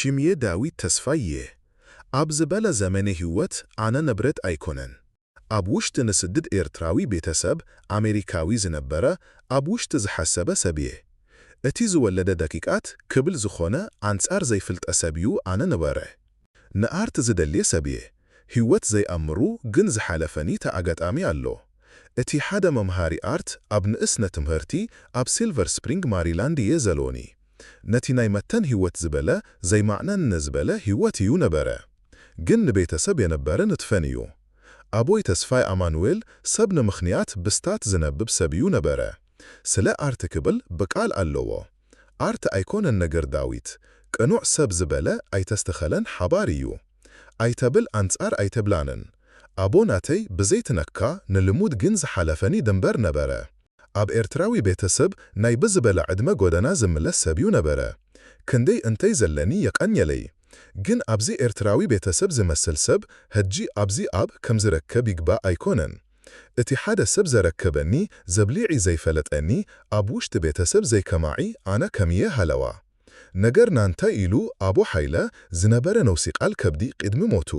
ሽምየ ዳዊት ተስፋይ እየ። ኣብ ዝበለ ዘመነ ህይወት ኣነ ንብረት ኣይኮነን። ኣብ ውሽጢ ንስድድ ኤርትራዊ ቤተሰብ ኣሜሪካዊ ዝነበረ ኣብ ውሽጢ ዝሓሰበ ሰብ እየ። እቲ ዝወለደ ደቂቃት ክብል ዝኾነ ኣንጻር ዘይፍልጠ ሰብ እዩ ኣነ ነበረ። ንኣርት ዝደልየ ሰብ እየ። ህይወት ዘይኣምሩ ግን ዝሓለፈኒ እቲ ኣጋጣሚ ኣሎ። እቲ ሓደ መምሃሪ ኣርት ኣብ ንእስ ነትምህርቲ ኣብ ሲልቨር ስፕሪንግ ማሪላንድ እየ ዘሎኒ። ነቲ ናይ መተን ህይወት ዝበለ ዘይማዕነን ዝበለ ህይወት እዩ ነበረ። ግን ንቤተሰብ የነበረ ንጥፈን እዩ። ኣቦይ ተስፋይ ኣማኑኤል ሰብ ንምኽንያት ብስታት ዝነብብ ሰብ እዩ ነበረ። ስለ ኣርት ክብል ብቃል ኣለዎ። ኣርት ኣይኮነን ነገር ዳዊት፣ ቅኑዕ ሰብ ዝበለ ኣይተስተኸለን ሓባር እዩ። ኣይተብል ኣንጻር ኣይተብላንን። ኣቦ ናተይ ብዘይትነካ ንልሙድ ግን ዝሓለፈኒ ድንበር ነበረ። ኣብ ኤርትራዊ ቤተሰብ ናይ ብዝበለ ዕድመ ጎደና ዝምለስ ሰብ እዩ ነበረ። ክንደይ እንተይ ዘለኒ የቐንየለይ። ግን ኣብዚ ኤርትራዊ ቤተሰብ ዝመስል ሰብ ሕጂ ኣብዚ ኣብ ከም ዝረከብ ይግባእ ኣይኮነን። እቲ ሓደ ሰብ ዘረከበኒ ዘብሊዒ ዘይፈለጠኒ ኣብ ውሽጢ ቤተሰብ ዘይከማዒ ኣነ ከምየ ሃለዋ። ነገር ናንታይ ኢሉ ኣቦ ሓይለ ዝነበረ ነውሲ ቃል ከብዲ ቅድሚ ሞቱ።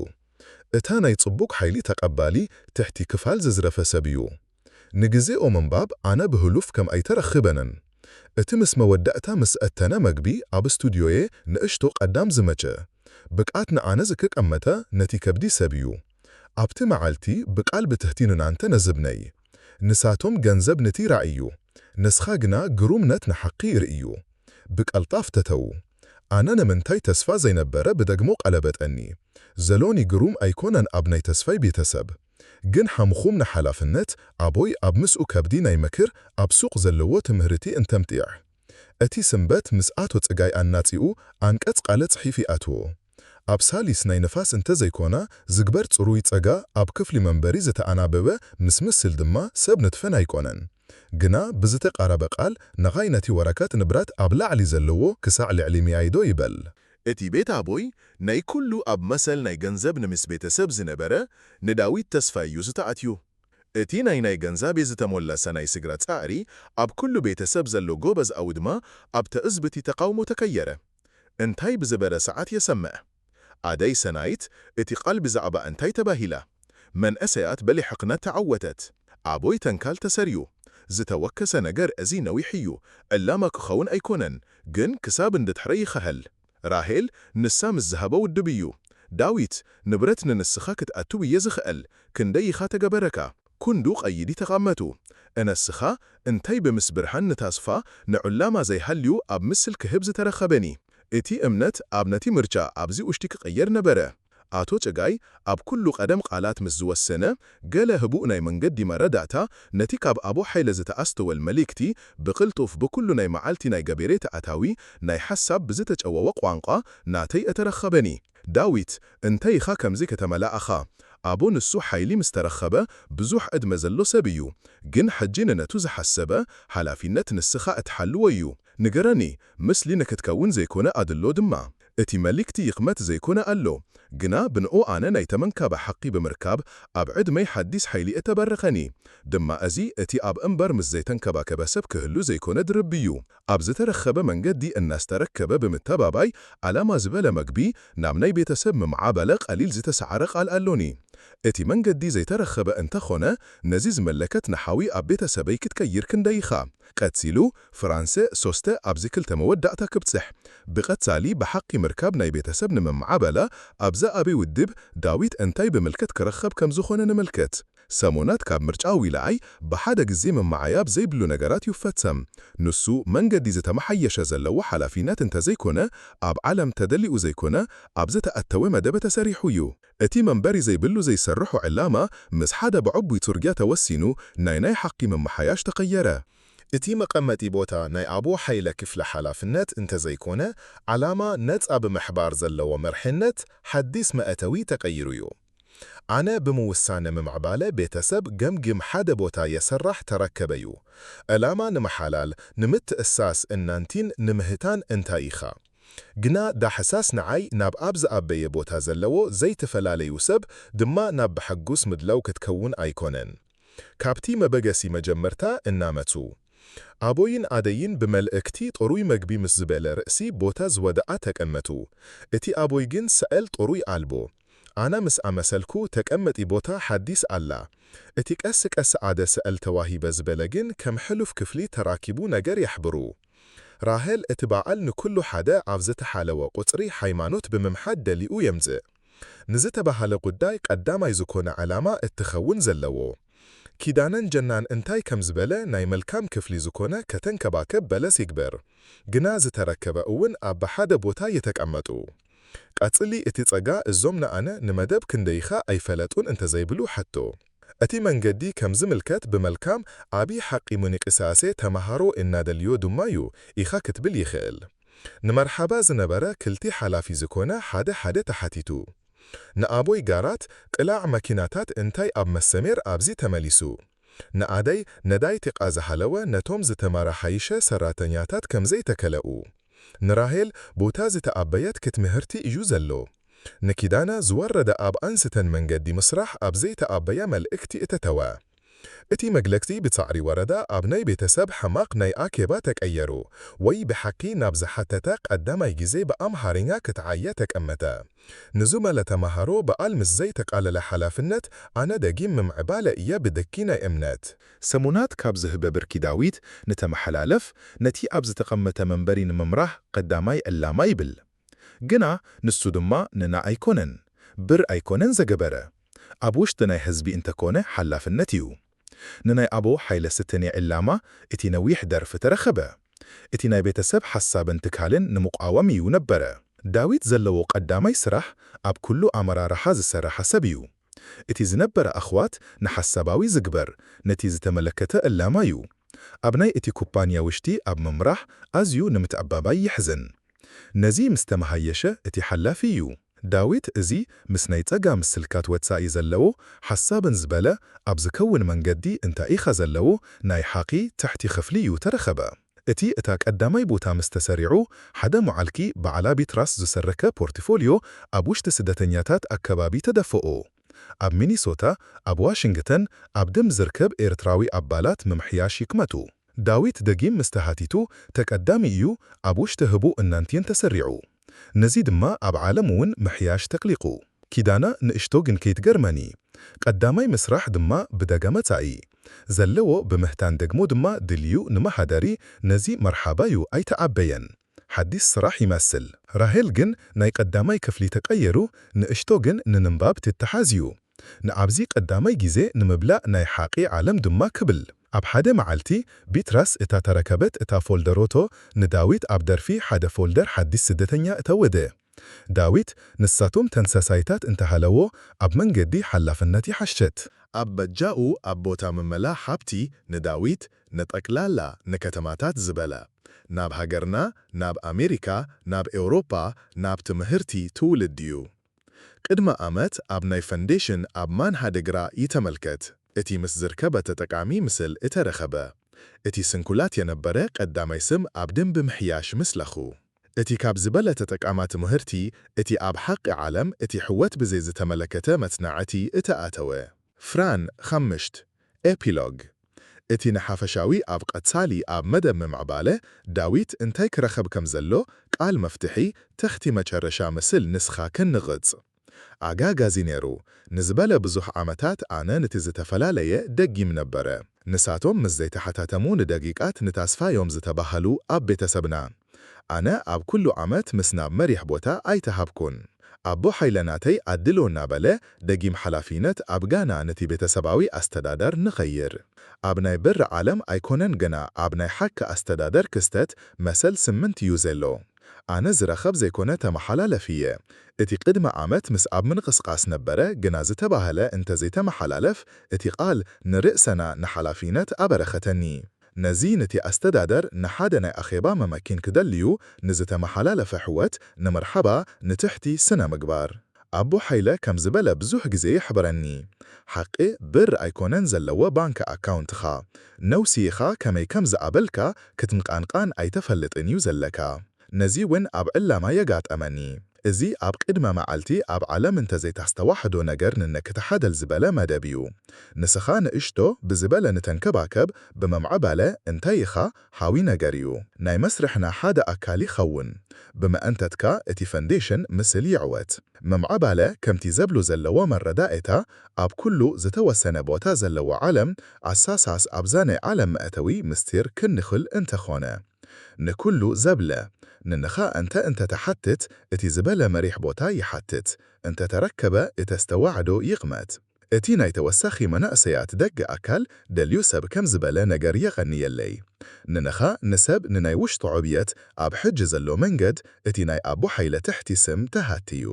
እታ ናይ ጽቡቕ ሓይሊ ተቐባሊ ትሕቲ ክፋል ዝዝረፈ ሰብ እዩ። ንግዜኦ ምንባብ ኣነ ብህሉፍ ከም ኣይተረኽበንን። እቲ ምስ መወዳእታ ምስ እተነ መግቢ ኣብ ስቱድዮየ ንእሽቶ ቀዳም ዝመቸ። ብቃት ንኣነ ዝክቀመተ ነቲ ከብዲ ሰብ እዩ። ኣብቲ መዓልቲ ብቃል ብትህቲ ንናንተ ነዝብነይ። ንሳቶም ገንዘብ ንቲ ራእዩ። ንስኻ ግና ግሩምነት ንሓቂ ርእዩ። ብቀልጣፍ ተተው። ኣነ ንምንታይ ተስፋ ዘይነበረ ብደግሞ ቀለበጠኒ። ዘሎኒ ግሩም ኣይኮነን ኣብ ናይ ተስፋይ ቤተሰብ። ግን ሓምኹም ንሓላፍነት ኣቦይ ኣብ ምስኡ ከብዲ ናይ መክር ኣብ ሱቕ ዘለዎ ትምህርቲ እንተምጢዕ። እቲ ስንበት ምስ ኣቶ ጽጋይ ኣናጺኡ ኣንቀጽ ቃለ ጽሒፍ ይኣትዎ። ኣብ ሳሊስ ናይ ንፋስ እንተዘይኮና ዝግበር ጽሩይ ጸጋ ኣብ ክፍሊ መንበሪ ዝተኣናበበ ምስ ምስል ድማ ሰብ ንጥፈን ኣይኮነን። ግና ብዝተቃረበ ቃል ንኻይ ነቲ ወረቀት ንብረት ኣብ ላዕሊ ዘለዎ ክሳዕ ልዕሊ ሚያይዶ ይበል። እቲ ቤት ኣቦይ ናይ ኩሉ ኣብ መሰል ናይ ገንዘብ ንምስ ቤተሰብ ዝነበረ ንዳዊት ተስፋይ እዩ ዝተኣትዩ። እቲ ናይ ናይ ገንዛቤ ዝተሞለሰ ናይ ስግረ ጻዕሪ ኣብ ኩሉ ቤተሰብ ዘሎ ጎበዝ ኣውድማ ኣብ ተእዝብቲ ተቃውሞ ተቀየረ። እንታይ ብዝበረ ሰዓት የሰምዕ። ኣደይ ሰናይት እቲ ቃል ብዛዕባ እንታይ ተባሂላ? መንእሰያት በሊሕኽነት ተዓወተት። ኣቦይ ተንካል ተሰርዩ። ዝተወከሰ ነገር እዚ ነዊሕ እዩ። ዕላማ ክኸውን ኣይኮነን፣ ግን ክሳብ እንድትሕረ ይኸሀል። ራሄል ንሳ ምስ ዝሃበ ውድብ እዩ። ዳዊት ንብረት ንንስኻ ክትኣትው እየ ዝኽእል፣ ክንደይ ኢኻ ተገበረካ? ክንዱ ቀይዲ ተቐመጡ። እነስኻ እንታይ ብምስ ብርሃን ንታስፋ ንዑላማ ዘይሃልዩ ኣብ ምስል ክህብ ዝተረኸበኒ። እቲ እምነት ኣብ ነቲ ምርጫ ኣብዚ ውሽጢ ክቐየር ነበረ። ኣቶ ጭጋይ ኣብ ኩሉ ቀደም ቃላት ምስ ዝወሰነ፣ ገለ ህቡእ ናይ መንገዲ መረዳእታ ነቲ ካብ ኣቦ ሓይለ ዝተኣስተወል መልእክቲ ብቕልጡፍ ብኩሉ ናይ መዓልቲ ናይ ገቤሬ ተኣታዊ ናይ ሓሳብ ብዝተጨወወ ቋንቋ ናተይ እተረኸበኒ። ዳዊት፣ እንተ ኢኻ ከምዚ ከተመላእኻ? ኣቦ ንሱ ሓይሊ ምስ ተረኸበ ብዙሕ ዕድመ ዘሎ ሰብ እዩ። ግን ሕጂ ንነቱ ዝሓሰበ ሓላፊነት ንስኻ እትሓልዎ እዩ። ንገረኒ፣ ምስሊ ንክትከውን ዘይኮነ ኣድሎ ድማ። እቲ መልእክቲ ይኽመት ዘይኮነ ኣሎ። ግና ብንኡ ኣነ ናይ ተመንካበ ሓቂ ብምርካብ ኣብ ዕድመይ ሓዲስ ሓይሊ እተበረኸኒ። ድማ እዚ እቲ ኣብ እምበር ምስ ዘይተንከባከበ ሰብ ክህሉ ዘይኮነ ድርብ እዩ። ኣብ ዝተረኸበ መንገዲ እናስተረከበ ብምተባባይ ዓላማ ዝበለ መግቢ ናብ ናይ ቤተሰብ ምምዓበለ ቀሊል ዝተሰዓረ ቃል ኣሎኒ። እቲ መንገዲ ዘይተረኸበ እንተኾነ ነዚ ዝመለከት ንሓዊ ኣብ ቤተሰበይ ክትቀይር ክንደይ ኢኻ? ቀጺሉ ፍራንሰ ሶስተ ኣብዚ ክልተ መወዳእታ ክብጽሕ። ብቐጻሊ ብሓቂ ምርካብ ናይ ቤተሰብ ንምምዓበለ ኣብዛ ኣበይ ውድብ ዳዊት እንታይ ብምልከት ክረኸብ ከም ዝኾነ ንምልከት። ሰሞናት ካብ ምርጫ ዊላኣይ ብሓደ ግዜ ምምዓያብ ዘይብሉ ነገራት ይፈጸም። ንሱ መንገዲ ዝተመሓየሸ ዘለዎ ሓላፊነት እንተዘይኮነ ኣብ ዓለም ተደሊኡ ዘይኮነ ኣብ ዝተኣተወ መደበ ተሰሪሑ እዩ። እቲ መንበሪ ዘይብሉ ዘይሰርሖ ዕላማ ምስ ሓደ ብዕቡይ ጽርግያ ተወሲኑ ናይ ናይ ሓቂ ምምሓያሽ ተቐየረ። እቲ መቐመጢ ቦታ ናይ ኣቦ ሓይለ ክፍለ ሓላፍነት እንተዘይኮነ ዓላማ ነጻ ብምሕባር ዘለዎ መርሕነት ሓዲስ መእተዊ ተቐይሩ እዩ። ኣነ ብምውሳነ ምምዕባለ ቤተሰብ ገምግም ሓደ ቦታ የሰራሕ ተረከበዩ። ዕላማ ንምሓላል ንምትእሳስ እናንቲን ንምህታን እንታይ ኢኻ? ግና ዳሕሳስ ንዓይ ናብ ኣብ ዝኣበየ ቦታ ዘለዎ ዘይተፈላለዩ ሰብ ድማ ናብ ብሐጉስ ምድላው ክትከውን ኣይኮነን። ካብቲ መበገሲ መጀመርታ እናመቱ ኣቦይን ኣደይን ብመልእክቲ ጥሩይ መግቢ ምስ ዝበለ ርእሲ ቦታ ዝወደኣ ተቀመጡ። እቲ ኣቦይ ግን ሰእል ጥሩይ ኣልቦ። ኣና ምስ ኣመሰልኩ ተቀመጢ ቦታ ሓዲስ ኣላ። እቲ ቀስ ቀስ ኣደ ሰእል ተዋሂበ ዝበለ ግን ከም ሕሉፍ ክፍሊ ተራኪቡ ነገር ያሕብሩ። ራሄል እቲ በዓል ንኩሉ ሓደ ኣብ ዝተሓለወ ቁጽሪ ሃይማኖት ብምምሓድ ደሊኡ የምጽእ። ንዝተባህለ ጉዳይ ቀዳማይ ዝኾነ ዕላማ እትኸውን ዘለዎ። ኪዳነን ጀናን እንታይ ከም ዝበለ ናይ መልካም ክፍሊ ዝኾነ ከተንከባከብ በለስ ይግበር። ግና ዝተረከበ እውን ኣብ ሓደ ቦታ የተቀመጡ። ቀጽሊ እቲ ጸጋ እዞም ንኣነ ንመደብ ክንደይኻ ኣይፈለጡን እንተዘይብሉ ሕቶ። እቲ መንገዲ ከም ዝምልከት ብመልካም ዓቢ ሓቂ ሙኒቅሳሴ ተመሃሮ እናደልዮ ድማ እዩ ኢኻ ክትብል ይኽእል። ንመርሓባ ዝነበረ ክልቲ ሓላፊ ዝኾነ ሓደ ሓደ ተሓቲቱ። ንኣቦይ ጋራት ቅላዕ መኪናታት እንታይ ኣብ መሰሜር ኣብዚ ተመሊሱ። ንኣደይ ነዳይ ቲቓ ዝሃለወ ነቶም ዝተመራሓይሸ ሰራተኛታት ከምዘይተከለኡ። ንራሄል ቦታ ዝተኣበየት ክትምህርቲ እዩ ዘሎ። ንኪዳና ዝወረደ ኣብ ኣንስተን መንገዲ ምስራሕ ኣብ ዘይተኣበየ መልእክቲ እተተወ። እቲ መግለክቲ ብጻዕሪ ወረዳ ኣብ ናይ ቤተሰብ ሕማቕ ናይ ኣኬባ ተቀየሩ፣ ወይ ብሓቂ ናብ ዝሓተተ ቀዳማይ ግዜ ብኣምሃርኛ ክትዓየ ተቀመጠ። ንዝመለ ተማሃሮ በዓል ምስ ዘይተቃለለ ሓላፍነት ኣነ ደጊም ምምዕባለ እየ ብድኪ ናይ እምነት። ሰሙናት ካብ ዝህበ ብርኪ ዳዊት ንተመሓላለፍ ነቲ ኣብ ዝተቐመተ መንበሪ ንምምራሕ ቀዳማይ ዕላማ ይብል። ግና ንሱ ድማ ንና ኣይኮነን፣ ብር ኣይኮነን ዘገበረ። ኣብ ውሽጢ ናይ ህዝቢ እንተኮነ ሓላፍነት እዩ። ንናይ ኣቦ ሓይለ ስተኔ ዕላማ እቲ ነዊሕ ደርፊ ተረኸበ። እቲ ናይ ቤተሰብ ሓሳብን ትካልን ንምቋወም እዩ ነበረ። ዳዊት ዘለዎ ቀዳማይ ስራሕ ኣብ ኩሉ ኣመራርሓ ዝሰረሐ ሰብ እዩ። እቲ ዝነበረ ኣኽዋት ንሓሳባዊ ዝግበር ነቲ ዝተመለከተ ዕላማ እዩ። ኣብ ናይ እቲ ኩባንያ ውሽጢ ኣብ ምምራሕ ኣዝዩ ንምትዕባባይ ይሕዝን። ነዚ ምስ ተመሃየሸ እቲ ሓላፊ እዩ። ዳዊት እዚ ምስ ናይ ጸጋ ምስልካት ወጻኢ ዘለዎ ሓሳብን ዝበለ ኣብ ዝከውን መንገዲ እንታይ ኢኻ ዘለዎ ናይ ሓቂ ትሕቲ ክፍሊ እዩ ተረኸበ። እቲ እታ ቀዳማይ ቦታ ምስ ተሰሪዑ ሓደ መዓልኪ ባዕላ ቢትራስ ዝሰረከ ፖርትፎልዮ ኣብ ውሽጢ ስደተኛታት ኣከባቢ ተደፈኦ። ኣብ ሚኒሶታ፣ ኣብ ዋሽንግተን፣ ኣብ ድም ዝርከብ ኤርትራዊ ኣባላት ምምሕያሽ ይክመቱ። ዳዊት ደጊም ምስ ተሃቲቱ ተቀዳሚ እዩ ኣብ ውሽጢ ህቡ እናንቲን ተሰሪዑ። ነዚ ድማ ኣብ ዓለም እውን ምሕያሽ ተቅሊቁ። ኪዳና ንእሽቶ ግን ከይትገርመኒ። ቀዳማይ ምስራሕ ድማ ብደገ መጻኢ ዘለዎ ብምህታን ደግሞ ድማ ድልዩ ንመሃደሪ ነዚ መርሓባዩ ኣይተዓበየን። ሓዲስ ስራሕ ይመስል። ራሄል ግን ናይ ቀዳማይ ክፍሊ ተቀየሩ ንእሽቶ ግን ንንንባብ ትተሓዝዩ። ንኣብዚ ቀዳማይ ግዜ ንምብላእ ናይ ሓቂ ዓለም ድማ ክብል። ኣብ ሓደ መዓልቲ ቢትራስ እታ ተረከበት እታ ፎልደሮቶ ንዳዊት ኣብ ደርፊ ሓደ ፎልደር ሓዲስ ስደተኛ እተወደ። ዳዊት ንሳቶም ተንሰሳይታት እንተሃለዎ ኣብ መንገዲ ሓላፍነት ይሓሸት። ኣብ በጃኡ ኣብ ቦታ ምመላ ሓብቲ ንዳዊት ንጠቅላላ ንከተማታት ዝበለ። ናብ ሃገርና፣ ናብ ኣሜሪካ፣ ናብ ኤውሮጳ፣ ናብ ትምህርቲ ትውልድ እዩ። ቅድመ ኣመት ኣብ ናይ ፈንዴሽን ኣብ ማንሃደግራ ይተመልከት። እቲ ምስ ዝርከበ ተጠቃሚ ምስል እተረኸበ። እቲ ስንኩላት የነበረ ቀዳማይ ስም ኣብ ድንቢ ምሕያሽ ምስለኹ። እቲ ካብ ዝበለ ተጠቃማ ትምህርቲ እቲ ኣብ ሓቂ ዓለም እቲ ሕወት ብዘይ ዝተመለከተ መጽናዕቲ እተኣተወ። ፍራን፣ ኻምሽት፣ ኤፒሎግ። እቲ ንሓፈሻዊ ኣብ ቀጻሊ ኣብ መደብ ምምዕባለ ዳዊት እንታይ ክረኸብ ከም ዘሎ ቃል መፍትሒ ተኽቲ መጨረሻ ምስል ንስኻ ክንቕጽ። ኣጋጋዚ ነይሩ። ንዝበለ ብዙሕ ዓመታት ኣነ ነቲ ዝተፈላለየ ደጊም ነበረ። ንሳቶም ምስ ዘይተሓታተሙ ንደቂቃት ንታስፋ እዮም ዝተባህሉ ኣብ ቤተሰብና። ኣነ ኣብ ኩሉ ዓመት ምስ ናብ መሪሕ ቦታ ኣይተሃብኩን። ኣቦ ሓይለ ናተይ ኣድሎ እናበለ ደጊም ሓላፊነት ኣብ ጋና ነቲ ቤተሰባዊ ኣስተዳደር ንኸይር። ኣብ ናይ ብር ዓለም ኣይኮነን ግና ኣብ ናይ ሓቂ ኣስተዳደር ክስተት መሰል ስምንት እዩ ዘሎ። ኣነ ዝረኸብ ዘይኮነ ተመሓላለፍ እየ። እቲ ቅድሚ ዓመት ምስ ኣብ ምንቕስቓስ ነበረ ግና ዝተባህለ እንተዘይተመሓላለፍ እቲ ቃል ንርእሰና ንሓላፊነት ኣበረኸተኒ። ነዚ ነቲ ኣስተዳደር ንሓደ ናይ ኣኼባ መመኪን ክደልዩ ንዝተመሓላለፈ ሕወት ንምርሓባ ንትሕቲ ስነ ምግባር። ኣቦ ሓይለ ከም ዝበለ ብዙሕ ግዜ ይሕብረኒ። ሓቂ ብር ኣይኮነን ዘለዎ ባንክ ኣካውንትኻ። ነውሲ ኢኻ ከመይ ከም ዝኣበልካ ክትንቃንቃን ኣይተፈልጥን እዩ ዘለካ። ነዚ እውን ኣብ ዕላማ የጋጠመኒ። እዚ ኣብ ቅድመ መዓልቲ ኣብ ዓለም እንተ ዘይታስተዋሕዶ ነገር ንነክተሓደል ዝበለ መደብ እዩ። ንስኻ ንእሽቶ ብዝበለ ንተንከባከብ ብመምዓባለ እንታይ ኢኻ ሓዊ ነገር እዩ። ናይ መስርሕና ሓደ ኣካል ይኸውን። ብመእንተትካ እቲ ፈንዴሽን ምስል ይዕወት። መምዓባለ ከምቲ ዘብሉ ዘለዎ መረዳኤታ ኣብ ኩሉ ዝተወሰነ ቦታ ዘለዎ ዓለም ኣሳሳስ ኣብዛ ናይ ዓለም መእተዊ ምስጢር ክንኽል እንተኾነ። ንኩሉ ዘብለ፣ ንንኻ እንተ እንተ ተሓትት፣ እቲ ዝበለ መሪሕ ቦታ ይሓትት፣ እንተ ተረከበ እተስተዋዕዶ ይቕመት። እቲ ናይ ተወሳኺ መናእሰያት ደገ ኣካል ደልዩ ሰብ ከም ዝበለ ነገር የቐንየለይ። ንንኻ ንሰብ ንናይ ውሽጡ ዕብየት ኣብ ሕጂ ዘሎ መንገድ እቲ ናይ ኣቦ ሓይለ ትሕቲ ስም ተሃትዩ።